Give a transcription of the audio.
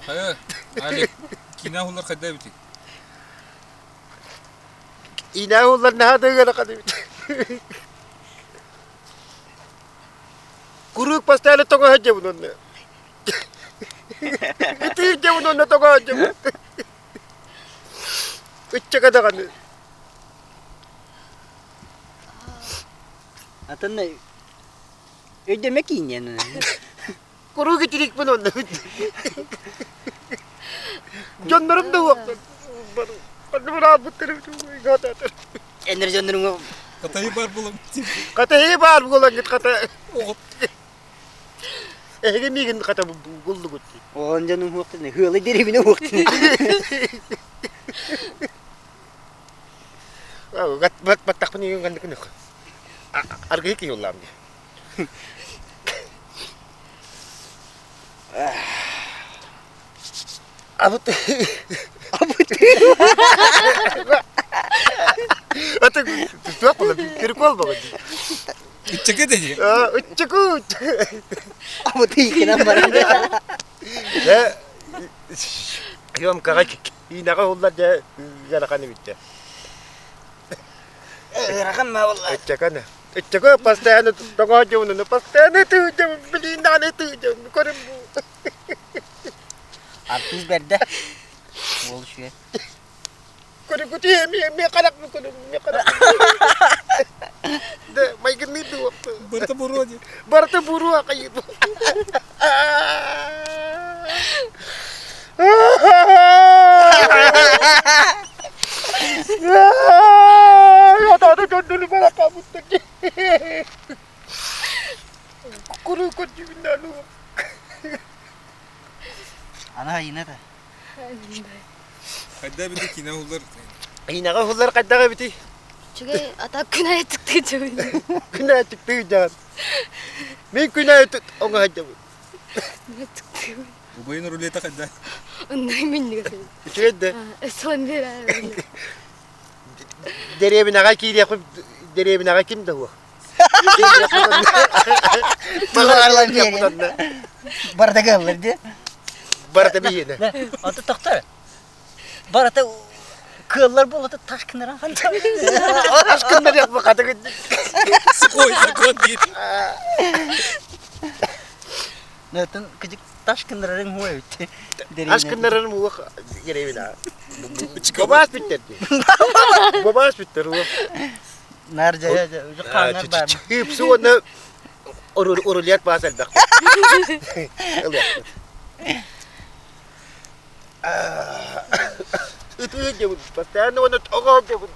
Хайа, Алик, киинэ уһуллар хайда эбитий? Киинэ уһуллар наһаа да ыарахан эбит. Куруук постоянно тоҕо сылдьабын онно. Ытыыр дьабын онно тоҕо сылдьабын. Ыччака даҕаны. Атын өйдөмө кииннен. Куруук итирикпин онно. Дьоннорум да уохтар. Быраабыттарым Эннер дьонноруҥ Хатайы бар булам. Хатайы баар буолаҥҥыт хата. Эһиги миигин хата буллугут. Оҕон дьонум уохтуна, ыалы деревина уохтуна. Баттахпын ийин ханнык аргыһы киһи уллаам дии. Абыт Абыт. Аты туох була прикол була дии. Ыччакы дии. Ыччаку. Абыт иккинэн баран. Дьэ съемкаҕа киинэҕэ уһуллар дьэ ыарахан эбит дьэ. Ыарахан ма буолла. Ыччаканы. Ыччака постоянно тоҕо дьонуну постоянно тыыдьабын билиин даҕаны тыыдьабын көрүм бу. Артыыс бэрдэ. Уол үчүгэй. Көрүгүтү эми эми харах бу көрүм эми харах. Да майгынныы дуо. Барыта буруо дии. Барыта буруо хайы. Атаата көрдөрү баракабыттар. Куру көрдүбүннәну. Ана айына да. Хайда эбити киинэ уһуллар? Киинэҕэ уһуллар хайдах эбитий? Үчүгэй ата күн аайы тыктыы дьабын. Күн аайы тыктыы дьаҕан. Мин күн аайы оҥоһдьабын. Убайын рулета хайда? Оннук минньигэс. Үчүгэй да. Сон биэрэ. Дэриэбинэҕэ киириэхпит дэриэбинэҕэ ким да суох. Барыта кыаллар дии. Барыта биһиэнэ. Ото тохтор. Барыта кыаллар буолата таш кынаран Таш кыннарыах бакатыгын. Сухой закон диир. Нөтүн кыдьык таш кыннарарың хуа эбит. Таш кыннарарым уох деревина. Бабаас бүттэр дии. Бабаас бүттэр уох. Нар дьэ хааннар баар. Ыыпсы уонна урулет баас элбэх. Ылыахпыт. Ытыы дьабын, постоянно уонна тоҕо дьабын.